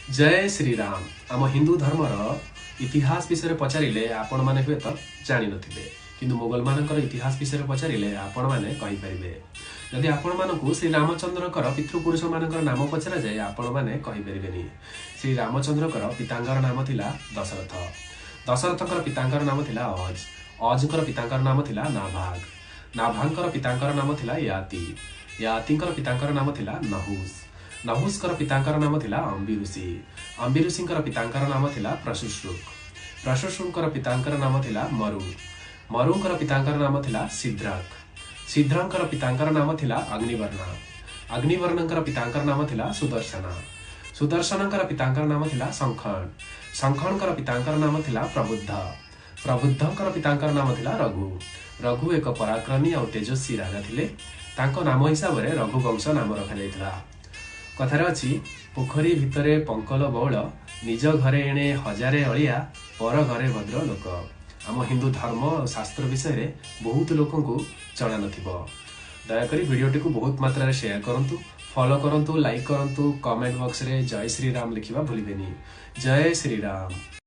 ଜୟ ଶ୍ରୀରାମ। ଆମ ହିନ୍ଦୁ ଧର୍ମର ଇତିହାସ ବିଷୟରେ ପଚାରିଲେ ଆପଣମାନେ ହୁଏତ ଜାଣିନଥିବେ, କିନ୍ତୁ ମୋଗଲମାନଙ୍କର ଇତିହାସ ବିଷୟରେ ପଚାରିଲେ ଆପଣମାନେ କହିପାରିବେ। ଯଦି ଆପଣମାନଙ୍କୁ ଶ୍ରୀ ରାମଚନ୍ଦ୍ରଙ୍କର ପିତୃପୁରୁଷମାନଙ୍କର ନାମ ପଚରାଯାଏ, ଆପଣମାନେ କହିପାରିବେନି। ଶ୍ରୀ ରାମଚନ୍ଦ୍ରଙ୍କର ପିତାଙ୍କର ନାମ ଥିଲା ଦଶରଥ। ଦଶରଥଙ୍କର ପିତାଙ୍କର ନାମ ଥିଲା ଅଜ। ଅଜଙ୍କର ପିତାଙ୍କର ନାମ ଥିଲା ନାଭାଗ। ନାଭାଙ୍କର ପିତାଙ୍କର ନାମ ଥିଲା ୟାତି। ୟାତିଙ୍କର ପିତାଙ୍କର ନାମ ଥିଲା ନହୁସ। ନହୁସଙ୍କର ପିତାଙ୍କର ନାମ ଥିଲା ଅମ୍ବି ଋଷି। ଅମ୍ବି ଋଷିଙ୍କର ପିତାଙ୍କର ନାମ ଥିଲା ପ୍ରଶୁଶ୍ରୁକ। ପ୍ରଶୁଶ୍ରୁଙ୍କର ପିତାଙ୍କର ନାମ ଥିଲା ମରୁ। ମରୁଙ୍କର ପିତାଙ୍କର ନାମ ଥିଲା ସିଦ୍ରକ। ସିଦ୍ରଙ୍କର ପିତାଙ୍କର ନାମ ଥିଲା ଅଗ୍ନିବର୍ଣ୍ଣ। ଅଗ୍ନିବର୍ଣ୍ଣଙ୍କର ପିତାଙ୍କର ନାମ ଥିଲା ସୁଦର୍ଶନ। ସୁଦର୍ଶନଙ୍କର ପିତାଙ୍କର ନାମ ଥିଲା ଶଙ୍ଖଣ। ଶଙ୍ଖଣଙ୍କର ପିତାଙ୍କର ନାମ ଥିଲା ପ୍ରବୁଦ୍ଧ। ପ୍ରବୁଦ୍ଧଙ୍କର ପିତାଙ୍କର ନାମ ଥିଲା ରଘୁ। ରଘୁ ଏକ ପରାକ୍ରମୀ ଆଉ ତେଜସ୍ୱୀ ରାଜା ଥିଲେ। ତାଙ୍କ ନାମ ହିସାବରେ ରଘୁବଂଶ ନାମ ରଖାଯାଇଥିଲା। କଥାରେ ଅଛି, ପୋଖରୀ ଭିତରେ ପଙ୍କଲ ବଉଳ, ନିଜ ଘରେ ଏଣେ ହଜାରେ ଅଳିଆ, ପର ଘରେ ଭଦ୍ର ଲୋକ। ଆମ ହିନ୍ଦୁ ଧର୍ମ ଆଉ ଶାସ୍ତ୍ର ବିଷୟରେ ବହୁତ ଲୋକଙ୍କୁ ଜଣା ନଥିବ। ଦୟାକରି ଭିଡ଼ିଓଟିକୁ ବହୁତ ମାତ୍ରାରେ ସେୟାର କରନ୍ତୁ, ଫଲୋ କରନ୍ତୁ, ଲାଇକ୍ କରନ୍ତୁ। କମେଣ୍ଟ ବକ୍ସରେ ଜୟ ଶ୍ରୀରାମ ଲେଖିବା ଭୁଲିବେନି। ଜୟ ଶ୍ରୀରାମ।